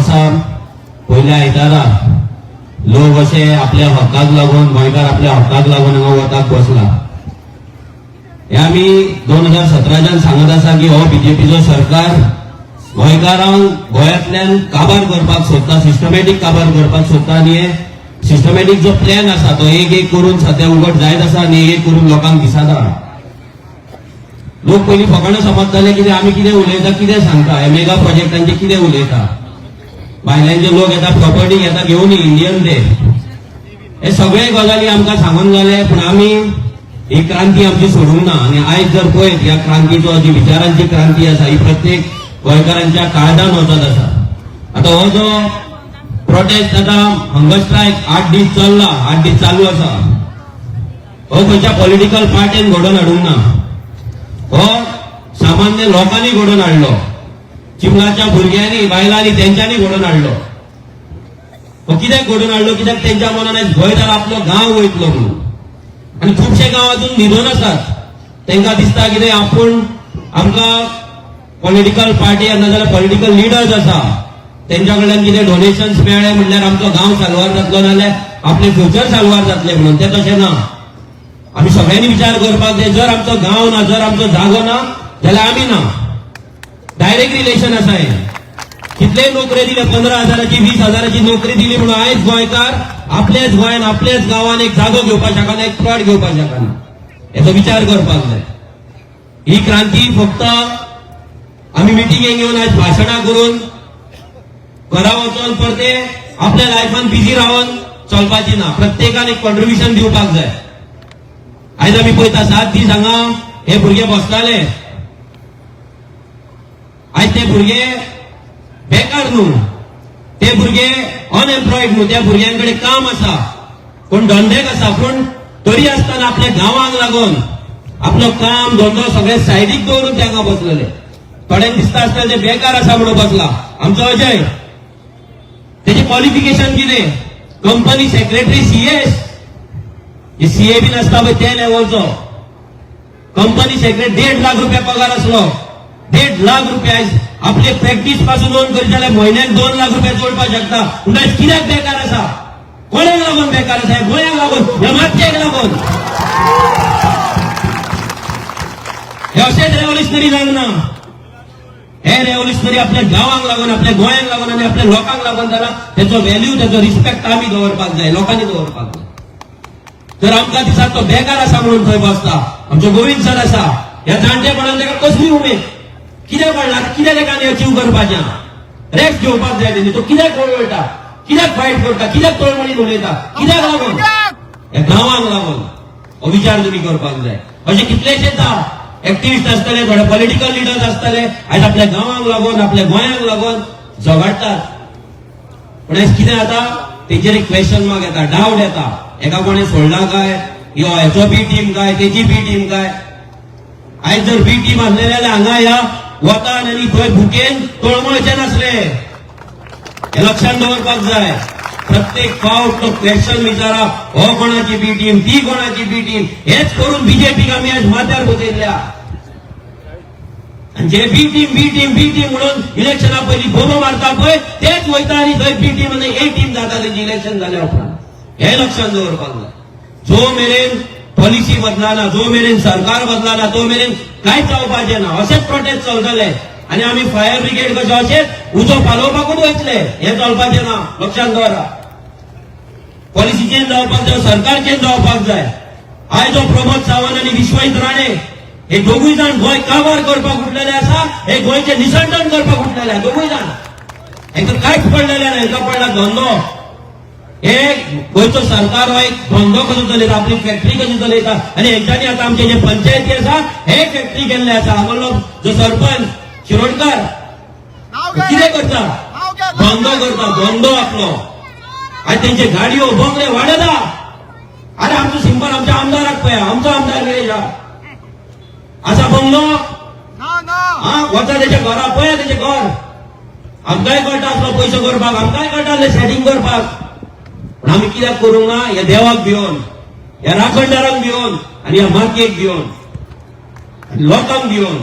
वर्सा पयल्या आयतारा लोक अशे आपल्या हक्काक लागून, गोंयकार आपल्या हक्काक लागून हांगा वताक बसला. हे आमी 2017च्यान सांगत आसा की हो बीजेपीचो सरकार गोंयकारांक गोंयांतल्यान काबार करपाक सोदता, सिस्टमॅटीक काबार करपाक सोदता. आनी हे सिस्टमॅटीक जो प्लॅन आसा तो एक एक करून सद्या उगड जायत आसा आनी एक एक करून लोकांक दिसता. लोक पयलीं फकाणां समजताले, कितें आमी कितें उलयता, कितें सांगता, हे मेगा प्रोजेक्टांचे कितें उलयता, भायल्यांचे लोक येता, प्रॉपर्टी घेता घेवन इंडियन ते. हे सगळे गजाली आमकां सांगून जाले, पूण आमी ही क्रांती आमची सोडूंक ना. आनी आयज जर पळयत, ह्या क्रांतीचो, जी विचारांची क्रांती आसा, ही प्रत्येक गोंयकारांच्या काळजान वचत आसा. आतां हो जो प्रोटेस्ट, आतां हंगर स्ट्रायक 8 दीस चल्ला, 8 दीस चालू आसा, हो खंयच्या पॉलिटिकल पार्टीन घडोवन हाडूंक ना. हो सामान्य लोकांनी घडोवन हाडलो, चिमलाच्या भुरग्यांनी, बायलांनी, तेंच्यांनी घडोवन हाडलो. हो कित्याक घडोवन हाडलो? कित्याक तेंच्या मनान आयज भंय जाला, आपलो गांव वयतलो म्हणून. आनी खुबशे गांव अजून न्हिदून आसात. तांकां दिसता कितें, आपूण आमकां पॉलिटिकल पार्टी नाजाल्यार पॉलिटिकल लिडर्स आसा, तेंच्या कडल्यान कितें डोनेशन्स मेळ्ळे म्हणल्यार आमचो गांव साल्वार जातलो, नाजाल्यार आपलें फ्युचर साल्वार जातलें म्हणून. तें तशें ना. आमी सगळ्यांनी विचार करपाक जाय. जर आमचो गांव ना, जर आमचो जागो ना, जाल्यार आमी ना. डायरेक्ट रिलेशन आसा हें. कितलेय नोकरी दिले, 15 हजाराची, 20 हजाराची नोकरी दिली म्हणून आयज गोंयकार आपल्याच गोंयान, आपल्याच गांवान एक जागो घेवपाक शकना, एक प्लॉट घेवपाक शकना. हेचो विचार करपाक जाय. ही क्रांती फक्त आमी मिटिंगेक येवन, आयज भाशणां करून, घरा वचोन परते आपल्या लायफान बिजी रावन चलपाची ना. प्रत्येकान एक कॉन्ट्रिब्युशन दिवपाक जाय. आयज आमी पळयता, 7 दीस हांगा हे भुरगे बसताले. आयज ते भुरगे बेकार न्हू, ते भुरगे अनएम्प्लॉयड न्हू. त्या भुरग्यांकडे काम आसा, कोण धंद्याक आसा, पूण तरी आसतना आपल्या गांवांक लागून आपलो काम धंदो सगळे सायडीक दवरून ते हांगा बसलेले. थोड्यांक दिसता आसतलें, ते बेकार आसा म्हणून बसला. आमचो अजय, तेजी क्वॉलिफिकेशन कितें? कंपनी सेक्रेटरी, सीएस, सीए बी नासता पळय त्या लेवलचो कंपनी सेक्रेटरी. 1.5 लाख रुपया पगार आसलो. 1.5 लाख रुपया. आयज आपले प्रॅक्टीस पासून नोंद करीत जाल्यार म्हयन्याक 2 लाख रुपया जोडपाक शकता. पूण आयज कित्याक बेकार आसा? कोणाक लागून बेकार आसा? ह्या गोंयाक लागून, ह्या मातयेक लागून. हे अशेंच रेव्होल्युशनरी जावंक ना. हे रेव्होल्युशनरी आपल्या गांवांक लागून, आपल्या गोंयांक लागून आनी आपल्या लोकांक लागून जाला. तेचो व्हॅल्यू, तेचो रिस्पेक्ट आमी दवरपाक जाय, लोकांनी दवरपाक जाय. तर आमकां दिसता तो बेकार आसा म्हणून थंय बसता. आमचो गोविंद सर आसा, ह्या जाणटेपणान ताका कसली उमेद, कितें पडला, कितें ताका अचीव करपाचें? रेस्ट घेवपाक जाय तेणी. तो कित्याक वळवळटा, कित्याक फायट करता, कित्याक तळमळीन उलयता? कित्याक लागून? ह्या गांवांक लागून. हो विचार तुमी करपाक जाय. अशे कितलेशेच एक्टिविस्ट आसतले, थोडे पॉलिटिकल लिडर्स आसतले, आयज आपल्या गांवांक लागून, आपल्या गोंयांक लागून झगडटात. पूण आयज कितें जाता, तेजेर एक क्वेश्चन मार्क येता, डावट येता, एका कोणें सोडला काय, यो हेचो बी टीम काय, तेची बी टीम काय? आयज जर बी टीम आसलेले जाल्यार हांगा ह्या वतान आनी थंय भुकेन तळमळचे नासले. हे लक्षात दवरपाक जाय. प्रत्येक फावट तो क्वेश्चन विचारा, हो कोणाची बी टीम, ती कोणाची बी टीम? हेच करून बीजेपीक आमी आज माथ्यार बसयल्या. आनी जे B team, B team, B team म्हणून इलेक्शना पयलीं बोबो मारता पळय, तेच वयता आनी थंय बी टीम आनी ए टीम जाता तेंची इलेक्शन जाल्या उपरांत. हे लक्षात दवरपाक जाय. जो मेरेन पॉलिसी बदलाना, जो मेरेन सरकार बदलाना, तो मेरेन कांयच जावपाचें ना. अशेच प्रोटेस्ट चलतले आनी आमी फायर ब्रिगेड कशें अशेच उजो पालोवपाकूच वयतले. हें चलपाचें ना, लक्षात दवरा. पॉलिसी चेंज जावपाक जाय, सरकार चेंज जावपाक जाय. आयज जो प्रमोद सावंत आनी विश्वजीत राणे हे दोगूय जाण गोंय काबार करपाक उठलेले आसा, हे गोंयचें निसंडन करपाक उठलेले आसा दोगूय जाण. हेंका कांयच पडलेलें ना. हेंका पडला धंदो. हे गोंयचो सरकार हो एक धंदो कसो चलयता, आपली फॅक्टरी कशी चलयता. आनी हेंच्यांनी आतां आमचे जे पंचायती आसा, हे फॅक्टरी केल्ले आसा. हांगासरलो जो सरपंच शिरोडकर कितें करता? धंदो करता, धंदो आपलो. आनी तेंचे गाडयो, बंगले वाडयता. अरे, आमचो सिंपल आमच्या आमदाराक पळया. आमचो आमदार कितें आसा? बंगलो हा? वचा तेच्या घरा, पळया तेचें घर. आमकांय कळटा आसलो पयशे करपाक, आमकांय कळटा आसलें सेटींग करपाक, पूण आमी कित्याक करूंक ना? ह्या देवाक भिवन, ह्या राखणदारांक भिवन आनी ह्या मातयेक भिवन आनी लोकांक भिवन.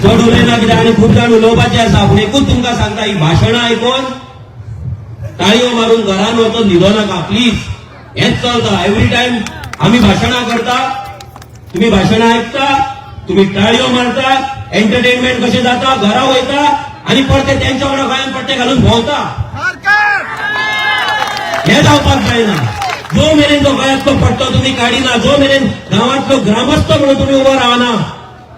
चड उलयना कित्याक आनी खूब जाण उलोवपाचे आसा. पूण एकूच तुमकां सांगता, ही भाशणां आयकून टाळयो मारून घरान वचून न्हिदो नाका प्लीज. हेच चलता एवरी टायम. आमी भाशणां करता, तुम्ही भाशणां ऐकता, तुम्ही टाळयो मारता, एंटरटेनमेंट कशें जाता, घरा वयता आनी परते तेंच्या वांगडा गोंयान पट्टे घालून भोंवता. हे जावपाक जायना. जो मेरेन तो गोंयांतलो पट्टो तुम्ही काडिना, जो मेरेन गांवांतलो ग्रामस्थ म्हणून तुम्ही उबो रावना,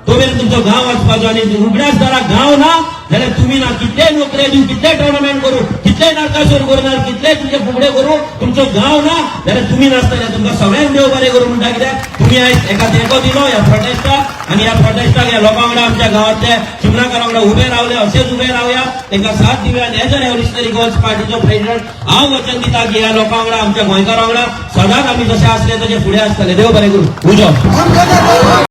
तो मेरेन तुमचो गांव वचपाचो. आनी उगडास धरा, गांव ना जाल्यार तुम्ही ना. कितले नोकरे दिवं, कितले टुर्नामेंट करू, कितले नरकासूर करू ना, कितले तुमचे फुगडे करू, तुमचो गांव ना जाल्यार तुम्ही नासतले. तुमकां सगळ्यांक देव बरें करूं म्हणटा, कित्याक तुम्ही आयज एका तेंको दिलो ह्या प्रोटेस्टाक आनी ह्या प्रोटेस्टाक ह्या लोकां वांगडा, आमच्या गांवांतल्या चिमणाकारां वांगडा उबे रावले. अशेच उबे रावया, तांकां साथ दिवया. आनी एज अ रेव्होल्युशनरी गोवन्स पार्टीचो प्रेसिडेंट हांव वचन दिता की ह्या लोकां वांगडा, आमच्या गोंयकारां वांगडा सदांच आमी जशे आसले तशे फुडें आसतले. देव बरें करूं. उजो.